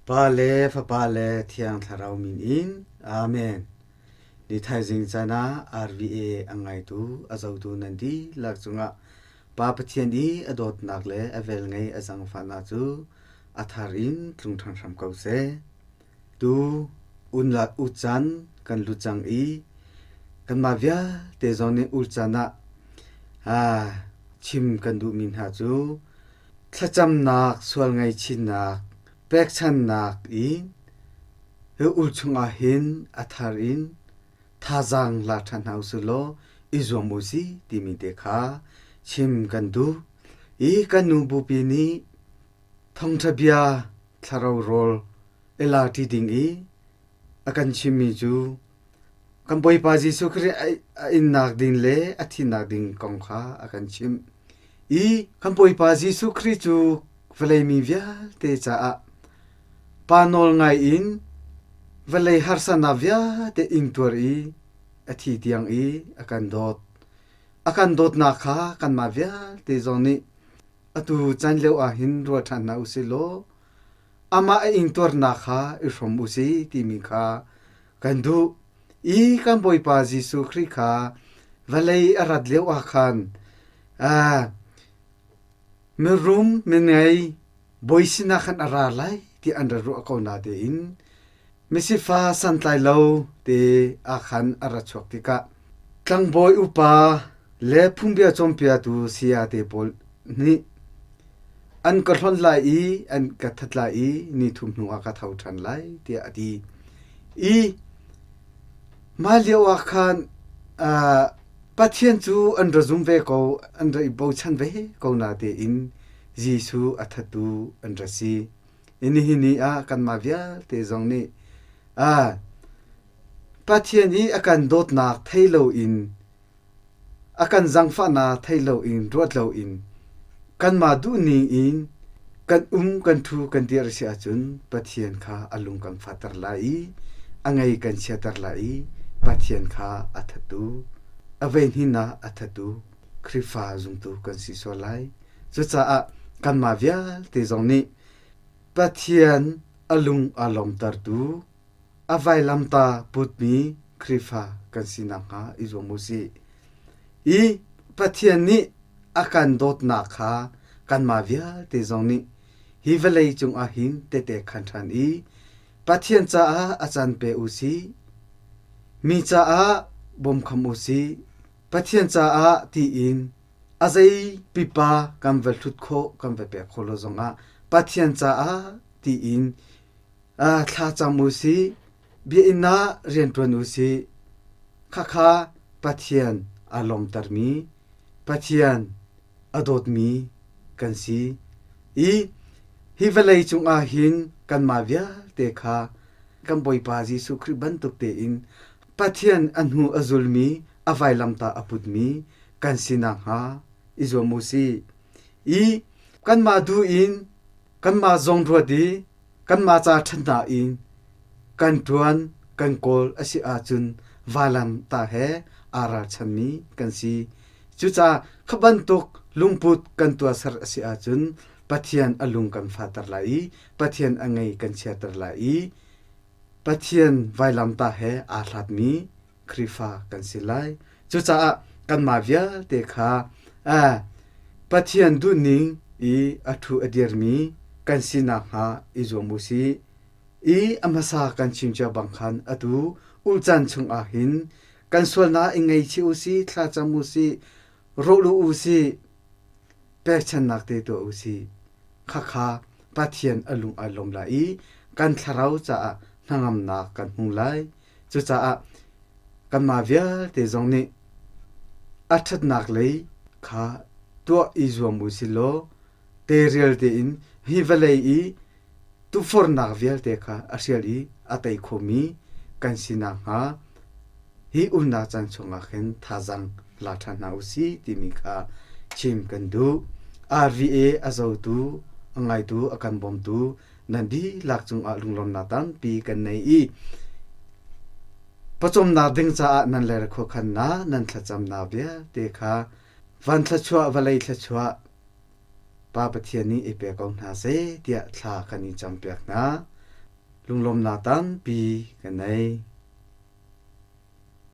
Pa le Fapa le Thiang Thlarau min in. Amen. Ni thaizing caan ah RVA a ngaitu, a zotu nan dihlak cungah Pa Pathian i a dawtnak le a velngei a zaangfahnak cu a thar in tlung ṭhan hram ko seh. Tu unlat ucan kan lut cang i kanmah vialte zong nih ulcan ah chim kan duhmi hna cu thlacamnak, sual ngaihchihnak, pekchanhnak in hi ul chungah hin a thar in thazaang la ṭhan hna usih law i zuam usih timi te kha chim kan duh. I kan nu bupi nih thawngṭha bia thlarau rawl i la ṭi ding i a kan chimmi cu kan Bawipa Jesuh Khrih a innak ding le a thihnak ding kong kha a kan chimh. I kan Bawipa Jesuh Khrih cu vawlei mi vialte caah pa nawl ngai in vawlei harsatnak vialte ingtuar i a thi tiang i a kan dawt. A kan dawtnak kha kanmah vialte zong nih atu caan lio ah hin ruat ṭhan hna usih law amah a ingtuarnak kha i hrawm usih timi kha kan duh. I kan Bawipa Jesuh Khrih kha vawlei a rat lio ah khan mirum mingei bawi sinah khan a ra lai ti an ra ruah ko natein misifa santlai lo te ah khan a ra chuak tikah tlangbawi upa le phungbia cawnpiaktu saya te pawl nih an ka hlonh lai i an ka that lai i ni thum hnu ah ka tho ṭhan lai tiah a ti. I mah lio ah khan Pathian cu an ra zum ve ko, an ra i bochan ve ko natein Jesuh a thattu an ra si. Nihin ni ah kanmah vialte zong nih Pathian i a kan dawtnak thei loin a kan zaangfahnak thei loin ruat loin kanmah duhning in kan um kan ṭhu kan dir a si ahcun Pathian kha a lung kan fahter lai i a ngei kan chiater lai i Pathian kha a thattu a vei ah a thattu Khrihfa zumtu kan si sual lai. Cucaah kanmah vialte zong nih Pathian a lung aa lawmtertu a vailamta putmi Khrihfa kan si nakhnga i zuam u sih. I Pathian nih a kan dawtnak kha kanmah vialte zong nih hi vawlei cungah hin tehte khan ṭhan i Pathian caah a caan pe u sih. Mi caah bawmkham u sih. Pathian caah tiin a zei pipa kan va hlut khawh kan va pek khawh lo zongah Pathian caah tiin thla cam u sih, biainn ah rianṭuan u sih. Khakha Pathian aa lawmtermi, Pathian a dawtmi kan si i hi vawlei cungah hin kanmah vialte kha kan Bawipa Jesuh Khrih bantuk tein Pathian a hnu a zulmi, a vailamtah a putmi kan si nakhnga i zuam u sih. I kanmah duh in kanmah zong ruat i kanmah ca ṭhatnak in kan ṭuan kan kawl a si ahcun vailamtah he aa ralchanmi kan si. Cucaah kha bantuk lungput kan tuahser a si ahcun Pathian a lung kan fahter lai i Pathian a ngei kan chiater lai i Pathian vailamtah he aa hlatmi Khrihfa kan si lai. Cucaah kanmah vialte kha Pathian duhning i a ṭhu a dirmi kan si nakhnga i zuam u sih. I a hmasa kan chim cia bang khan atu ulcan chungah hin kan sualnak i ngaichih u sih, thlacam u sih, rawh u sih, pekchannak te tuah u sih. Khakha Pathian a lung ai lawm lai i kan thlarau caah hnangamnak kan hmu lai. Cucaah kanmah vialte zong nih a ṭhatnak lei kha tuah i zuam u sih law terial tein hi vawlei i tukforhnak vialte kha a hrial i a tei khomi kan si nakhnga hi umnak caan chungah khin thazaang la ṭhan hna u sih timi kha chim kan duh. RVA a zotu, a ngaitu, a kan bawmtu nan dihlak cungah lunglawmnak tampi kan nei i pawcawmnak ding caah nan le khuakhannak nan thlacamnak vialte kha van thluachuah vawlei thluachuah Pa Pathian nih i pe ko hna seh tiah thla kan in campiak hna. lunglawmnak tampi ka nei.